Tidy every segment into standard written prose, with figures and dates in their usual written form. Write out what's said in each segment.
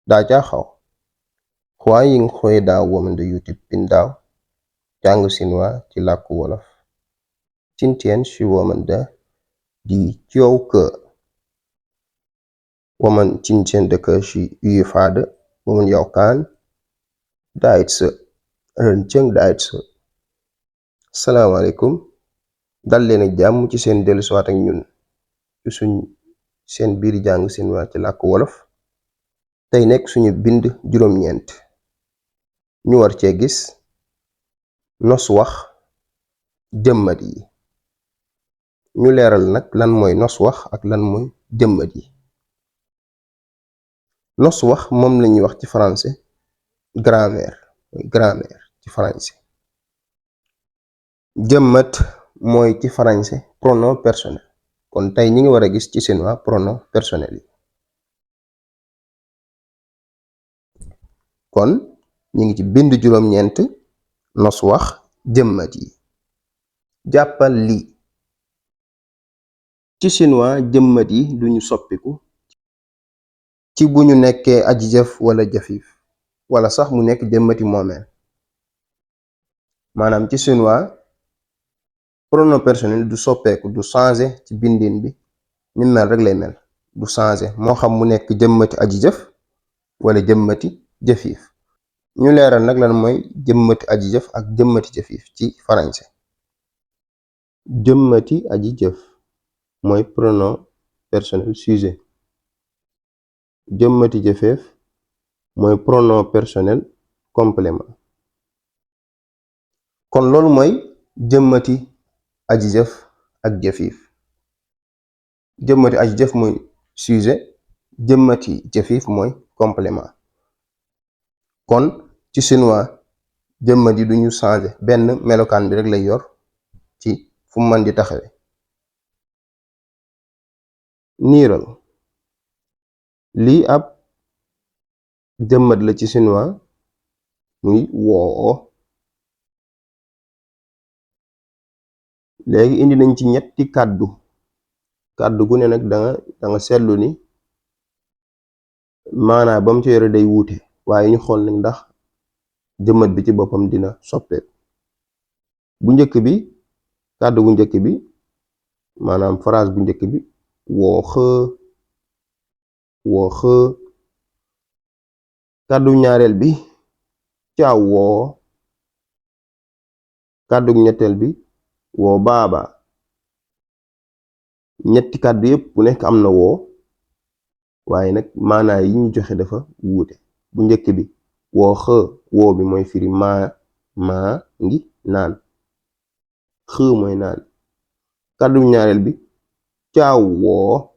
大家好，欢迎回到我们的 YouTube 频道，讲新话ci làkku wolof。今天是我们的第9课，我们今天的课是语法的，我们要看单词，认真单词。salaamaaleykum, dal leen ak jàmm ci seen dellusiwaat ak ñun ci seen biir jàng seen waa ci làkku wolof. tey nekk suñu bind juróom-ñeent ñu war cee gis nos wax, jëmmat yi. ñu leeral nag lan mooy nos wax ak lan mooy jëmmat yi. nos wax moom lañuy wax ci français grammaire ci français. jëmmat mooy ci français pronom personnel. kon tey ñi ngi war a gis ci seen waa pronom personnel yi. kon ñi ngi ci bind juróom-ñeent nos wax, jëmmat yi. jàppal lii ci chinois jëmmat yi duñu soppiku ci bu ñu nekkee aji jëf wala jëfif wala sax mu nekk jëmmati moomeel. maanaam ci chinois pronom personnel du soppeeku, du changer ci bindin bi, ni mel rek lay mel, du changer moo xam mu nekk jëmmati aji jëf wala jëmmati jëfif. ñu leeral nag lan mooy jëmmati aji jëf ak jëmmati jëfif ci français. jëmmati aji jëf mooy pronom personnel sujet. jëmmati jëfeef mooy pronom personnel complément. kon loolu mooy jëmmati aji jëf ak jëfif. jëmmati aji jëf mooy sujet, jëmmati jëfif mooy complément. kon ci chinois jëmmat yi duñu changer, benn melokaan bi rek lay yor ci fu mu mën di taxawe. niiral lii ab jëmmat la ci chinois muy woo. léegi indi nañ ci ñetti kàddu gu ne nag danga seetlu ni maanaa bam ci yore day wuute, waaye ñu xool nag ndax jëmmat bi ci boppam dina soppeeku. bu njëkk bi, kàddu bu njëkk bi, maanaam phrase bu njëkk bi, woo xë. kàddu ñaareel bi, caaw woo. kàddu ñetteel bi, woo baaba. ñetti kàddu yépp bu nekk am na woo, waaye nag maanaa yi ñu joxe dafa wuute. bu njëkk bi woo xë, woo bi mooy firi maa ngi naan, xë mooy naan. kàddu ñaareel bi, caaw woo,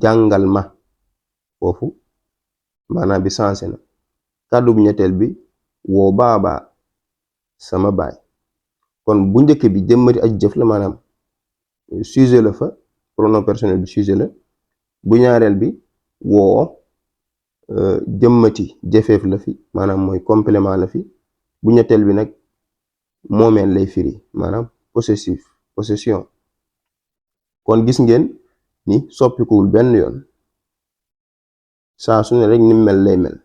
jàngal ma, foofu maanaam bi sensé na. kàddu bu ñetteel bi, woo baaba, sama baay. kon bu njëkk bi jëmmati aji jëf la, maanaam sujet la fa, pronom personnel bi sujet la. bu ñaareel bi woo jëmmati jëfeef la fi, maanaam mooy complément la fi. bu ñetteel bi nag moomeel lay firi, maanaam possession. kon gis ngeen ni soppikuwul benn yoon, saa su ne rek ni mel lay mel.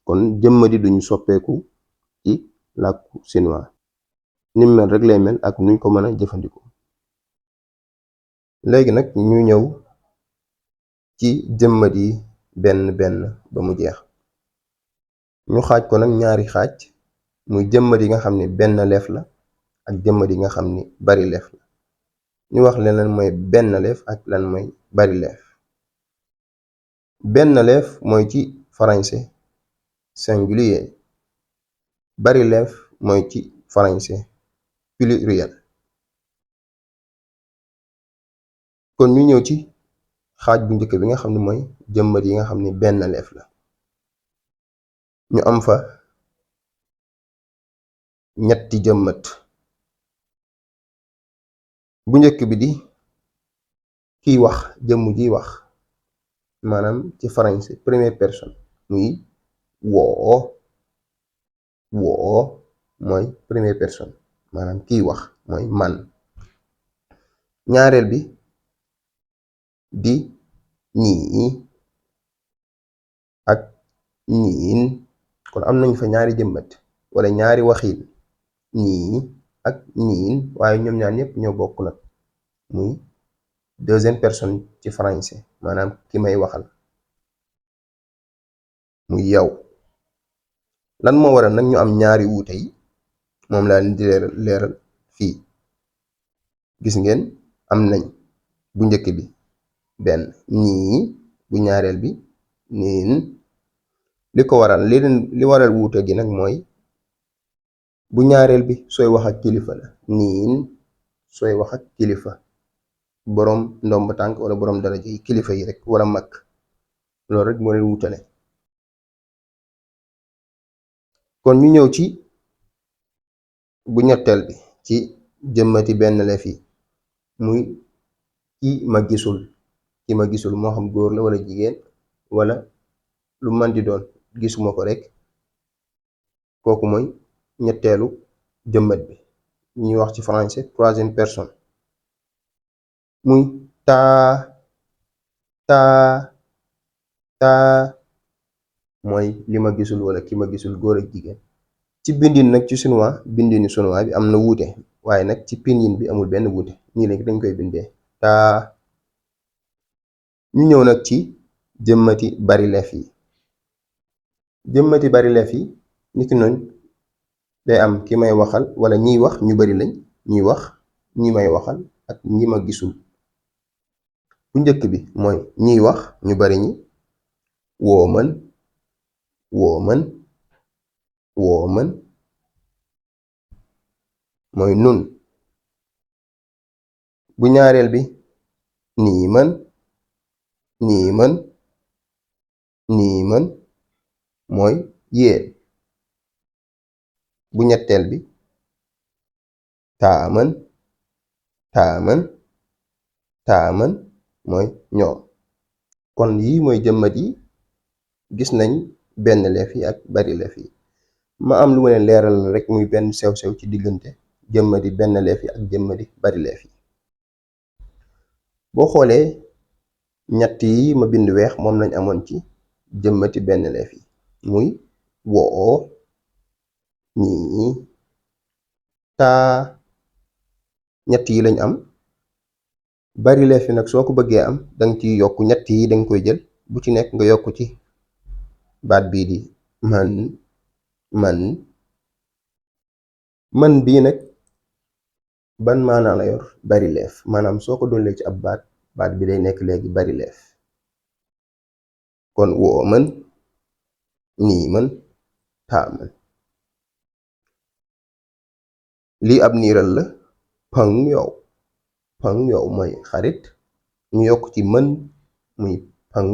kon jëmmati duñu soppeeku ci làkku chinois, ni mel rek lay mel ak nuñ ko mën a jëfandikoo. léegi nag ñu ñëw ci jëmmat yi benn benn ba mu jeex. ñu xaaj ko nag ñaari xaaj, muy jëmmat yi nga xam ne benn leef la ak jëmmat yi nga xam ni bari leef la. ñu wax leen lan mooy benn leef ak lan mooy bari leef. benn leef mooy ci français singulier, bari leef mooy ci français pluriel. kon ñu ñëw ci xaaj bu njëkk bi nga xam ne mooy jëmmat yi nga xam ni benn leef la. ñu am fa ñetti jëmmat. bu njëkk bi di kiy wax, jëmm jiy wax, maanaam ci français première personne muy woo mooy première personne, maanaam kiy wax mooy man. ñaareel bi di ñii, niin kon am nañ fa ñaari jëmmat wala ñaari waxiin nii ak niin waaye ñoom ñaar ñëpp ñoo bokk nag muy deuxième personne ci français maanaam ki may waxal muy yow. lan moo waral nag ñu am ñaari wuute yi moom laa leen di leeral fii. gis ngeen am nañ bu njëkk bi benn nii, bu ñaareel bi niin. li ko waral li waral wuute gi nag mooy bu ñaareel bi sooy wax ak kilifa la, niin sooy wax ak kilifa, boroom ndomb tànk wala boroom daraja yi, kilifa yi rek wala mag, loolu rek moo leen wutale. kon ñu ñëw ci bu ñetteel bi ci jëmmati benn lef yi muy ki ma gisul moo xam góor la wala jigéen wala lu man di doon gisuma ko rek, kooku mooy ñetteelu jëmmat bi ñuy wax ci français troisième personne muy taa mooy li ma gisul wala ki ma gisul góor ak jigéen. ci bindin nag ci chinois bindini chinois bi am na wuute waaye nag ci pinyin bi amul benn wuute nii lañ dañ koy bindee taa. ñu ñëw nag ci jëmmati bari lef yi. jëmmati bari lef yi niki noonu day am ki may waxal wala ñiy wax ñu bari lañ, ñiy wax ñi may waxal ak ñi ma gisul. bu njëkk bi mooy ñiy wax ñu bari ñi, woo mën mooy nun. bu ñaareel bi nii mën mooy yéen. bu ñetteel bi taa mën mooy ñoom. kon yii mooy jëmmat yi. gis nañ benn lef yi ak bari lef yi. ma am lu ma leen leeral rek muy benn sew-sew ci diggante jëmmati benn lef yi ak jëmmati bari lef yi. boo xoolee ñett yi ma bind weex moom lañ amoon ci jëmmati benn lef yi muy woo, ñii, taa. ñett yi lañ am. bari lef yi nag soo ko bëggee am danga ci yokk ñett yi dañ koy jël bu ci nekk nga yokk ci baat bii di man bii nag ban maanaa la yor bari lef maanaam soo ko dollee ci ab baat bi day nekk léegi bari lef. kon woo mën, nii mën, taa mën. lii ab niiral la pëng yow mooy xarit ñu yokk ci mën muy pëng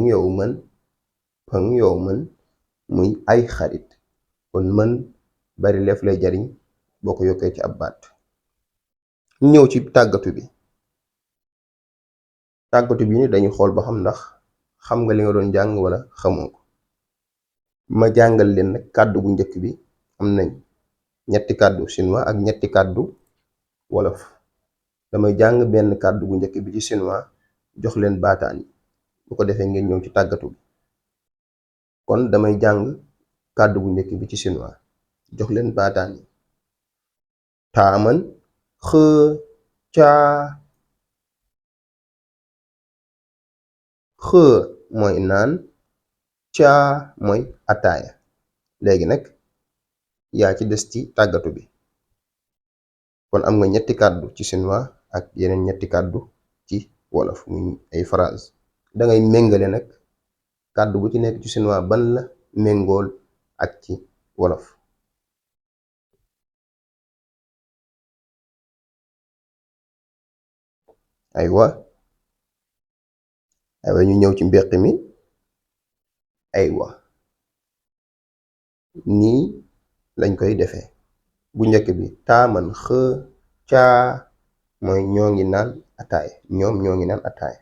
yow mën muy ay xarit. kon mën bari lef lay jariñ boo ko yokkee ci ab baat. ñu ñëw ci tàggatu bi ni dañuy xool ba xam ndax xam nga li nga doon jàng wala xamoo ko. ma jàngal leen nag kàddu bu njëkk bi am nañ ñetti kàddu chinois ak ñetti kàddu wolof. damay jàng benn kàddu bu njëkk bi ci chinois jox leen baataan yi bu ko defee ngeen ñëw ci tàggatu bi. kon damay jàng kàddu bu njëkk bi ci chinois jox leen baataan yi. taaman xë caa. xë mooy naan, caa mooy ataaya. léegi nag yaa ci des ci tàggatu bi. kon am nga ñetti kàddu ci chinois ak yeneen ñetti kàddu ci wolof muy ay phrase. dangay méngale nag kàddu bu ci nekk ci chinois ban la méngool ak ci wolof. aywa ñu ñëw ci mbeq mi. aywa nii lañ koy defee. bu njëkk bi taaman xë caa mooy ñoo ngi naan ataaya, ñoom ñoo ngi naan ataaya.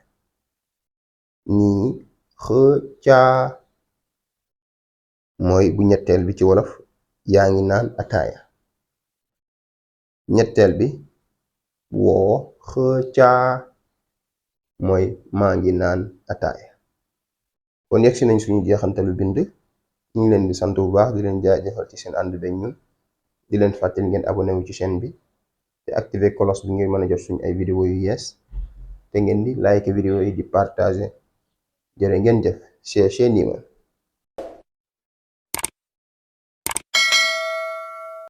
nii xë caa mooy bu ñetteel bi ci wolof yaa ngi naan ataaya. ñetteel bi woo xë caa mooy maa ngi naan ataaya. kon yegsi nañ suñu jeexantalu bind. ñu ngi leen di sant bu baax di leen jaajëfal ci seen ànd beeg ñun di leen fàttali ngeen abonné wu ci chaîne bi te activer cloche bi ngir mën a jot suñu ay vidéo yu yees te ngeen di like vidéo yi di partager jërë ngeen jëf chez Niman.